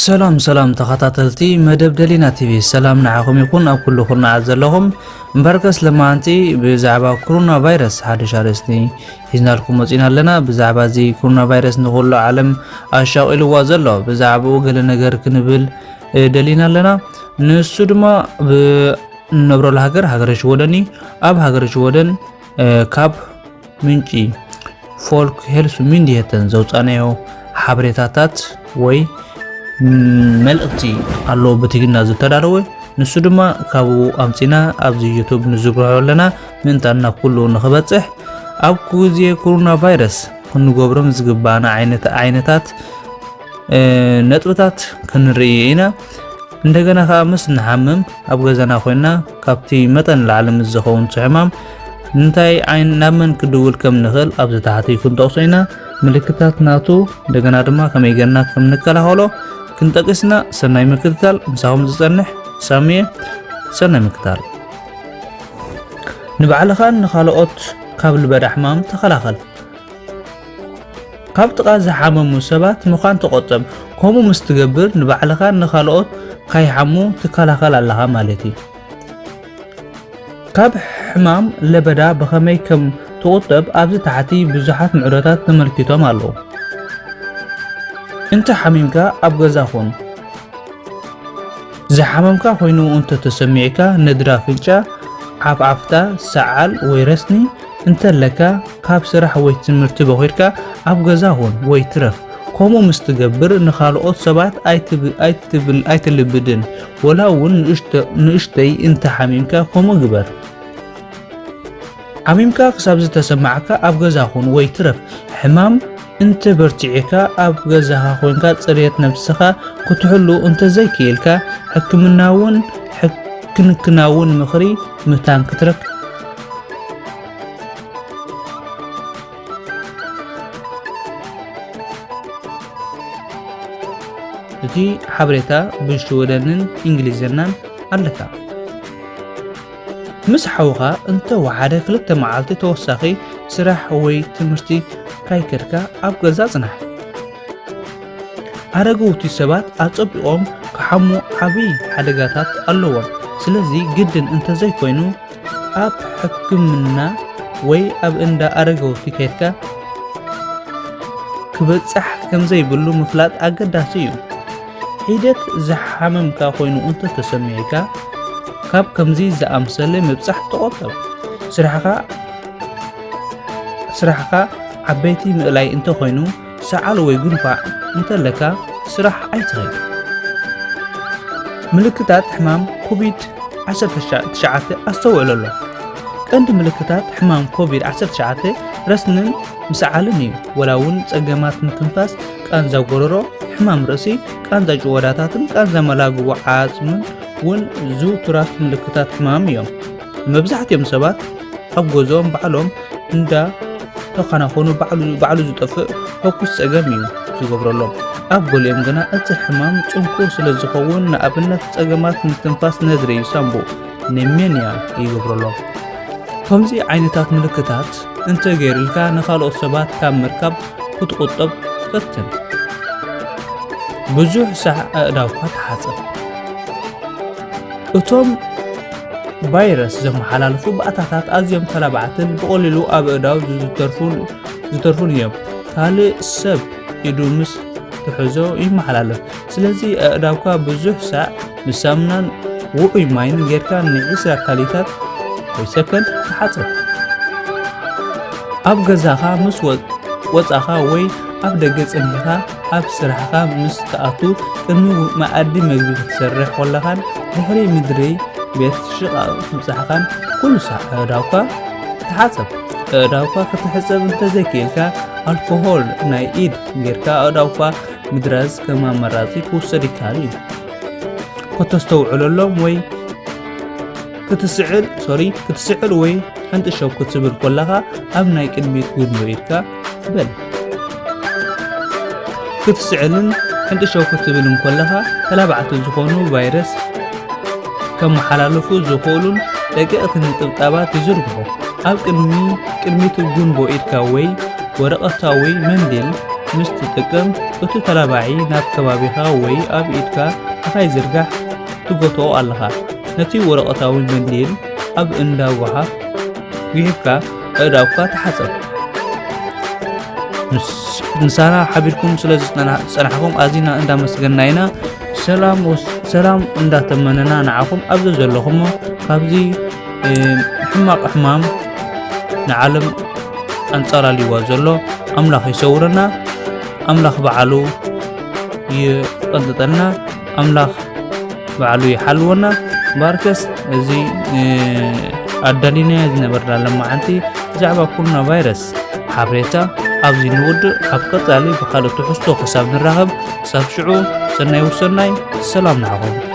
ሰላም ሰላም ተኸታተልቲ መደብ ደሊና ቲቪ፣ ሰላም ንዓኹም ይኹን ኣብ ኩሉ ኩርናዓት ዘለኹም። እምበርከስ ለማንቲ ብዛዕባ ኮሮና ቫይረስ ሓድሽ ኣርእስቲ ሒዝናልኩም መፂና ኣለና። ብዛዕባ እዚ ኮሮና ቫይረስ ንኹሉ ዓለም ኣሻቒልዋ ዘሎ ብዛዕባኡ ገለ ነገር ክንብል፣ እ፣ ደሊና ኣለና። ንሱ ድማ ብ-፣ ንነብረሉ ሃገር፣ ሃገረ ሽወደን እዩ። ኣብ ሃገረ ሽወደን፣ እ፣ ካብ ምንጪ ፎልክ ሄልስ ሚንዲየተን ዘውፃናዮ ሓበሬታታት ወይ መልእኽቲ ኣሎ ብትግርኛ ዝተዳለወ። ንሱ ድማ ካብኡ ኣምፂና ኣብዚ ዩቱብ ንዝርግሖ ኣለና። ምእንታን ናብ ኩሉ ንኽበፅሕ ኣብ ግዜ ኮሮና ቫይረስ ክንገብሮም ዝግባኣና ዓይነት፣ ዓይነታት፣ እ፣ ነጥብታት ክንርኢ ኢና። እንደገና ከኣ ምስ ንሓምም ኣብ ገዛና ኮይና ካብቲ መጠን ንላዕሊ ምስ ዝኸውን ሕማም እንታይ ዓይን ናብ መን ክድውል ከም ንኽእል ኣብዚ ታሕቲ ክንጠቕሶ ኢና። ምልክታት ናቱ እንደገና ድማ ከመይ ጌርና ከም ንከላኸሎ ክንጠቅስና። ሰናይ ምክትታል። ምሳኹም ዝጸንሕ ሳሚየ። ሰናይ ምክትታል። ንባዕልኻን ንኻልኦት ካብ ልበዳ ሕማም ተኸላኸል። ካብ ጥቓ ዝሓመሙ ሰባት ምዃን ተቖጠብ። ከምኡ ምስ ትገብር ንባዕልኻን ንኻልኦት ካይሓሙ ትከላኸል ኣለኻ ማለት እዩ። ካብ ሕማም ለበዳ ብኸመይ ከም ትቑጠብ ኣብዚ ታሕቲ ብዙሓት ምዕዶታት ተመልኪቶም ኣለዉ። እንተ ሓሚምካ ኣብ ገዛ ኩን። ዝሓመምካ ኮይኑ እንተ ተሰሚዕካ ነድሪ ኣፍንጫ፣ ዓፍዓፍታ፣ ሰዓል ወይ ረስኒ እንተለካ ካብ ስራሕ ወይ ትምህርቲ በኺርካ ኣብ ገዛ ኩን ወይ ትረፍ። ከምኡ ምስ ትገብር ንኻልኦት ሰባት ኣይትብ-፣ ኣይትብል-፣ ኣይትልብድን። ወላ እውን ንእሽቶ-፣ ንእሽተይ እንተ ሓሚምካ ከምኡ ግበር። ሓሚምካ ክሳብ ዝተሰማዓካ ኣብ ገዛ ኩን ወይ ትረፍ። ሕማም እንተ በርቲዕካ ኣብ ገዛኻ ኮንካ ጽሬት ነብስኻ ክትሕሉ እንተ ዘይክኢልካ ሕክምናውን ሕክ-፣ ክንክናውን ምኽሪ ምታን ክትረክብ። እቲ ሓበሬታ ብሽወደንን እንግሊዝኛን ኣለካ። ምስ ሓውኻ እንተ ወሓደ ክልተ መዓልቲ ተወሳኺ ስራሕ ወይ ትምህርቲ ካይከድካ ኣብ ገዛ ጽናሕ። ኣረገውቲ ሰባት ኣጸቢቖም ክሓሙ ዓቢ ሓደጋታት ኣለዎም። ስለዚ ግድን እንተዘይኮይኑ ኣብ ሕክምና ወይ ኣብ እንዳ ኣረገውቲ ከይድካ ክበጻሕ ከም ዘይብሉ ምፍላጥ ኣገዳሲ እዩ። ሒደት ዝሓመምካ ኮይኑ እንተ ተሰሚዕካ፣ ካብ ከምዚ ዝኣምሰለ ምብጻሕ ተቖጠብ። ስራሕኻ፣ ስራሕኻ ዓበይቲ ምእላይ እንተኾይኑ፣ ሰዓል ወይ ጉንፋዕ እንተለካ ስራሕ ኣይትኸይድ። ምልክታት ሕማም ኮቪድ ዓሰርተ ትሽዓተ ኣስተውዕለሎም። ቀንዲ ምልክታት ሕማም ኮቪድ ዓሰርተ ትሽዓተ ረስንን ምስዓልን እዩ። ወላ እውን ጸገማት ምትንፋስ፣ ቃንዛ ጎረሮ፣ ሕማም ርእሲ፣ ቃንዛ ጭወዳታትን ቃንዛ መላግቦ ዓጽምን እውን ዝውቱራት ምልክታት ሕማም እዮም። ንመብዛሕትኦም ሰባት ኣብ ገዝኦም ባዕሎም እንዳ ተኸናኸኑ ባዕሉ፣ ባዕሉ ዝጠፍእ ፈኩስ ጸገም እዩ ዝገብረሎም። ኣብ ገሊኦም ግና እቲ ሕማም ጽንኩር ስለ ዝኸውን፣ ንኣብነት ጸገማት ምትንፋስ ነድሪ ሳንቡእ፣ ኒሞንያ፣ ይገብረሎም። ከምዚ ዓይነታት ምልክታት እንተ ገይሩልካ ንኻልኦት ሰባት ካብ ምርካብ ክትቑጠብ ፈትን። ብዙሕ ሳዕ ኣእዳውካ ተሓጸብ። እቶም ቫይረስ ዘመሓላልፉ ባእታታት ኣዝዮም ተላባዕትን ብቐሊሉ ኣብ ኣእዳው ዝተርፉን፣ ዝተርፉን እዮም። ካልእ ሰብ ኢዱ ምስ ትሕዞ ይመሓላለፍ። ስለዚ ኣእዳውካ ብዙሕ ሳዕ ብሳሙናን ውዑይ ማይን ጌርካ ንዒስራ ካሊታት ወይ ሰከንድ ተሓጸብ። ኣብ ገዛኻ ምስ ወ-፣ ወጻኻ ወይ ኣብ ደገ ጸኒሕካ ኣብ ስራሕኻ ምስ ትኣቱ፣ ቅድሚ መኣዲ መግቢ ክትሰርሕ ከለኻን ድሕሪ ምድሪ ቤት ሽቓቕ ምብጻሕካን ኩሉ ሳዕ ኣእዳውካ ተሓጸብ። ኣእዳውካ ክትሕጸብ እንተዘይክኢልካ፣ ኣልኮሆል ናይ ኢድ ጌርካ ኣእዳውካ ምድራዝ ከም ኣማራጺ ክውሰድ ይከኣል እዩ። ከተስተውዕለሎም ወይ ክትስዕል፣ ሶሪ፣ ክትስዕል ወይ ሕንጥሸው ክትብል ከለኻ ኣብ ናይ ቅድሚት ጉንዶ ኢድካ በል። ክትስዕልን ሕንጥሸው ክትብልን ከለኻ ተላባዕቲ ዝኾኑ ቫይረስ ከመሓላልፉ ዝኽእሉን ደቀቕቲ ነጠብጣባት ይዝርግሑ። ኣብ ቅድሚ፣ ቅድሚት ጉንቦ ኢድካ ወይ ወረቐታዊ መንዲል ምስ ትጥቀም፣ እቲ ተላባዒ ናብ ከባቢኻ ወይ ኣብ ኢድካ ንኸይዝርጋሕ ትጎትኦ ኣለኻ። ነቲ ወረቐታዊ መንዲል ኣብ እንዳ ጓሓፍ ጒሒፍካ ኣእዳውካ ተሓጸብ። ምስ-፣ ምሳና ሓቢርኩም ስለ ዝጸና-፣ ዝጸናሕኩም ኣዚና እንዳመስገንና ኢና። ሰላም ወስ-፣ ሰላም እንዳተመነና ንዓኹም ኣብ ዘዘለኹሞ ካብዚ፣ እ፣ ሕማቕ ሕማም ንዓለም ኣንጸላልይዋ ዘሎ ኣምላኽ ይሰውረና። ኣምላኽ በዓሉ ይቐንጥጠልና። ኣምላኽ ባዕሉ ይሓልወና። ባርከስ እዚ፣ እ፣ ኣዳሊናዮ ዝነበርና ለማዓንቲ ብዛዕባ ኮሮና ቫይረስ ሓበሬታ ኣብዚ ንውድእ። ኣብ ቀጻሊ ብኻልእ ትሕዝቶ ክሳብ ንራኸብ፣ ክሳብ ሽዑ ሰናይ ውሰናይ፣ ሰላም ንዓኹም።